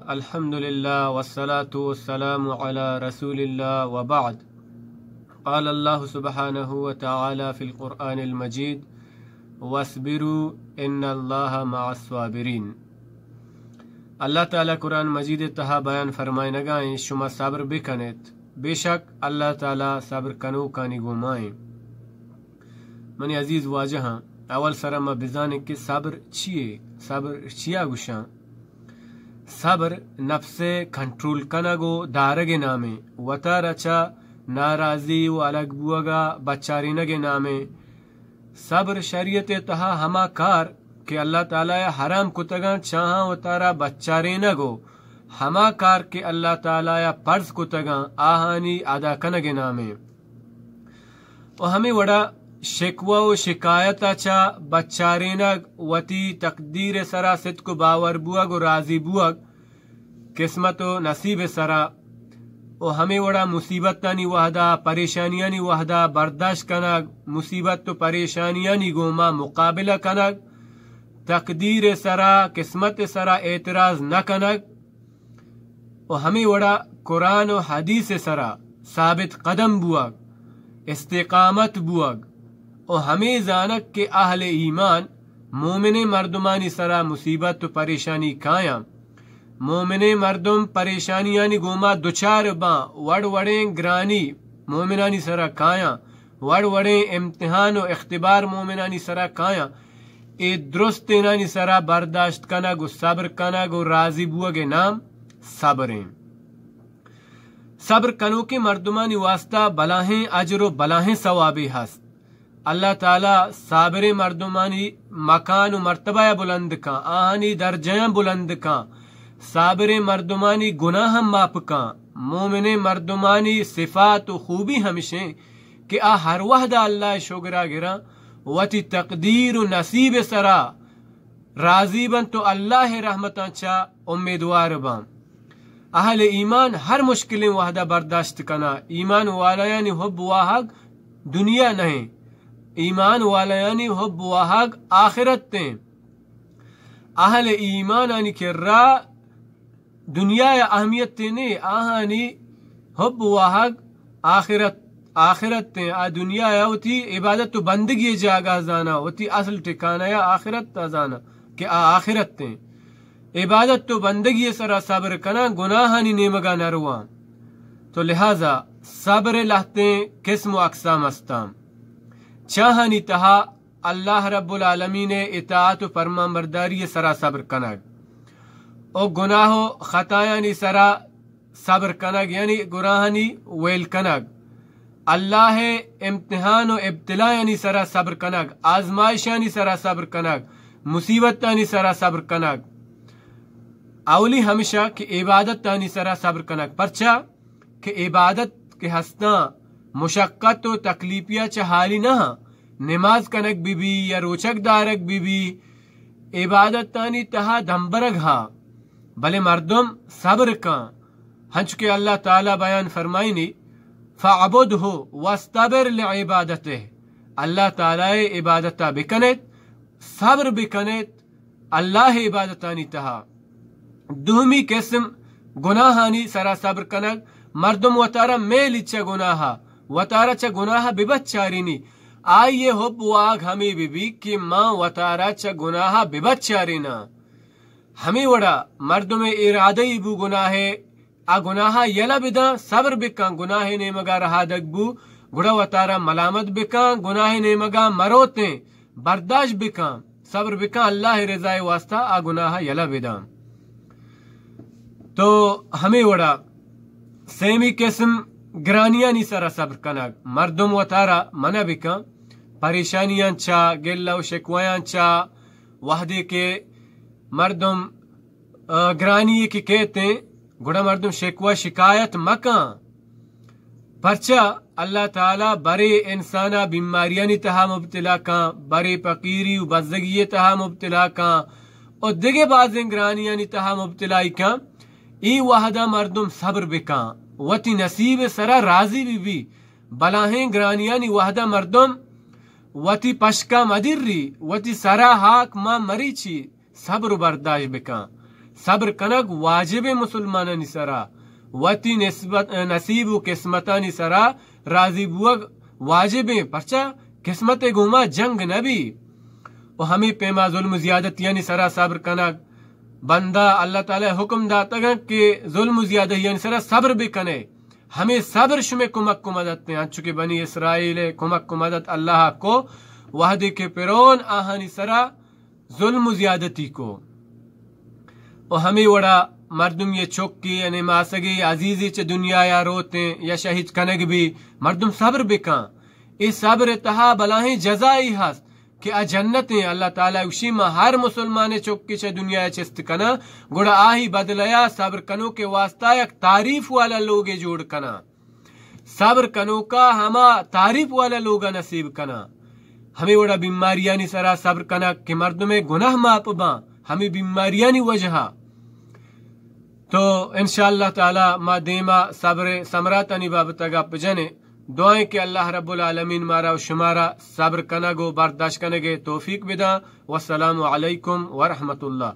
الحمد لله والصلاة والسلام على رسول الله وبعد. قال الله سبحانه وتعالى في القرآن المجيد: واصبروا إن الله مع الصابرين. اللہ تعالی قرآن مجید ءِ تہا بیان فرمائنگا ایں، شما صبر بکنیت، بے شک اللہ تعالی صبر کنوکانی گوما ایں۔ منی عزیز واجہاں، اول سرا ما بزانیں کہ صبر چیے؟ صبر چیا گوشاں؟ صبر نفس ءِ کنٹرول کنگ و دارگ ءِ نامیں، وتارا چہ ناراضی و الگ بوگا بچارینگ ءِ نامیں۔ صبر شریعت ءِ تہا ہما کار کہ اللہ تعالی ءَ حرام کتگاں، چاہاں وتارا بچارینگ و ہما کار کہ اللہ تعالی ءَ فرض کتگاں، آہانی ادا کنگ ءِ نامیں۔ و ہمے وڑا شکوہ و شکایت ءَ چہ بچارینگ، وتی تقدیر ءِ سرا صدق و باور بوگ و راضی بوگ، قسمت و نصیب ءِ سرا، و ہمے وڑا مصیبتانی وہدا، پریشانیانی وہدا برداشت کنگ، مصیبت و پریشانیانی گوما مقابلہ کنگ، تقدیر ءِ سرا، قسمت ءِ سرا اعتراض نہ کنگ، و ہمے وڑا قرآن و حدیث ءِ سرا ثابت قدم بوگ، استقامت بوگ، و ہمے زانگ کہ اہل ایمان مومنیں مردمانی سرا مصیبت و پریشانی کایاں۔ مومنیں مردم پریشانیانی گوما دچار باں، وڑ وڑیں گرانی مومنانی سرا کایاں، وڑ وڑیں امتحان و اختبار مومنانی سرا کایاں۔ اے درستینانی سرا برداشت کنگ و صبر کنگ و راضی بوگ ءِ نام صبر ایں۔ صبر کنوکیں مردمانی واسطہ بلاہیں اجر و بلاہیں ثوابے ہست۔ اللہ تعالی صابریں مردمانی مکان و مرتبہ ءَ بلند کن، آہانی درجہاں بلند کن۔ صابریں مردمانی گناہ ہم معاف کن۔ مومنیں مردمانی صفات و خوبی ہمشیں کہ آ ہر وہدا اللہ ءِ شگرا گراں، وتی تقدیر و نصیب ءِ سرا راضی بنت و اللہ ءِ رحمتاں چہ امیدوار باں۔ اہل ایمان ہر مشکلیں وہدا برداشت کناں۔ ایمان والایانی حب واہگ دنیا نہ ایں۔ ایمان والایانی حب واہگ آخرت ایں۔ اہل ایمانانی کرا دنیا ءِ اہمیت نے، آہانی حب واہگ آخرت، آخرت ایں۔ آ دنیا ءَ وتی عبادت و بندگی ءِ جاگہ زاناں، وتی اصل ٹھکانہ ءَ آخرت ءَ زاناں کہ آ آخرت ایں۔ عبادت و بندگی ءِ سرا صبر کناں، گناہانی نیمگا نہ رواں۔ تو لہذا صبر ءِ لہتیں قسم و اقسام استاں۔ چاہانی تہا اللہ رب العالمین ءِ اطاعت و فرمانبرداری ءِ سرا صبر کنگ، و گناہ و خطایانی سرا صبر کنگ، یعنی گناہانی ویل کنگ، اللہ ءِ امتحان و ابتلایانی سرا صبر کنگ، آزمائشانی سرا صبر کنگ، مصیبتانی سرا صبر کنگ۔ اولی ہمشہ کہ عبادتانی سرا صبر کنگ۔ پرچا؟ کہ عبادت کہ ہستاں، مشقت و تکلیفیا چہ حالی نہ ہاں۔ نماز کنگ بہ بی یا روچگ دارگ بہ بی، عبادتانی تہا دمبرگ ہا، بلے مردم صبر کن، ہنچو کہ اللہ تعالی بیان فرمائنی: فاعبده واصطبر لعبادته۔ اللہ تعالی عبادتا بکنیت، صبر بکنیت، اللہ ءِ عبادتانی تہا۔ دومی قسم گناہانی سرا صبر کنگ، مردم وتارا میلی چہ گناہا، وتارا چہ گناہا ببچارینی۔ آئی ءِ حب واہگ ہمے بہ بی کہ ما وتارا چہ گناہا ببچاریناں۔ ہمے وڑا مردم ءِ ارادہ ای بو گناہ ءِ، آ گناہ ءَ یلہ بداں، صبر بکاں، گناہ ءِ نیمگ ءَ رہادگ بو، گڑا وتارا ملامت بکاں، گناہ ءِ نیمگ ءَ مروتیں، برداشت بکاں، صبر بکاں، اللہ ءِ رضا ءِ واسطہ آ گناہ ءَ یلہ بداں۔ تو ہمے وڑا سیمی قسم گرانیانی سرا صبر کنگ، مردم وتارا منع بکاں، پریشانیاں چا، گلہ و شکوایاں چا، وہدے کہ مردم ءَ گرانی یے کہ کیت ایں، گڑا مردم شکوہ شکایت مکاں۔ پرچا اللہ تعالی برے انسانا بیماریانی تہا مبتلا کاں، برے فقیری و بزگی تہا مبتلا کاں، و دگہ بازیں گرانیانی تہا مبتلائی کاں۔ اے وہدا مردم صبر بکاں، وتی نصیب سرا راضی بہ بی۔ بلاہیں گرانیانی وہدا مردم وتی پشکا مدری، وتی سرا ہاک ما مریچی۔ صبر و برداشت بکاں۔ صبر کنگ واجب ایں مسلمانانی سرا، وتی نسبت، نصیب و قسمتانی سرا راضی بوگ واجب ایں، پرچا قسمت گوما جنگ نبی۔ و ہمے پیما ظلم و زیادتیانی سرا صبر کنگ، بندہ اللہ تعالی حکم داتگ انت کہ ظلم و زیادتیانی سرا صبر بکنے، ہمے صبر شمے کمک و مدد ایں، انچو کہ بنی اسرائیل کمک و مدد اللہ کو وہدے کہ فرعون آہانی سرا ظلم و زیادتی کو۔ و ہمے وڑا مردم یہ چکی یعنی ماسگی عزیزی چہ دنیا یا روتیں یا شہید کنگ بی، مردم صبر بکن۔ اے صبر تہا بلاہیں جزائی ہست کہ آ جنت ایں۔ اللہ تعالی گوشی، ما ہر مسلمان چکی چہ دنیا چست کناں، گڑا آہی بدلیا صبر کنوکے واسطہ یک تعریف والا لوگے جوڑ کناں۔ صبر کنوکا ہما تعریف والا لوگا نصیب کناں۔ ہمے وڑا بیماریانی سرا صبر کنگ کہ مردمے گناہ ماپ باں، ہمے بیماریانی وجہا۔ تو انشاءاللہ تعالی ما دیما صبر ثمراتانی بابت گپ جنیں۔ دعائیں کہ اللہ رب العالمین مارا و شمارا صبر کنگ و برداشت کنگ توفیق بداں۔ والسلام علیکم ورحمۃ اللہ۔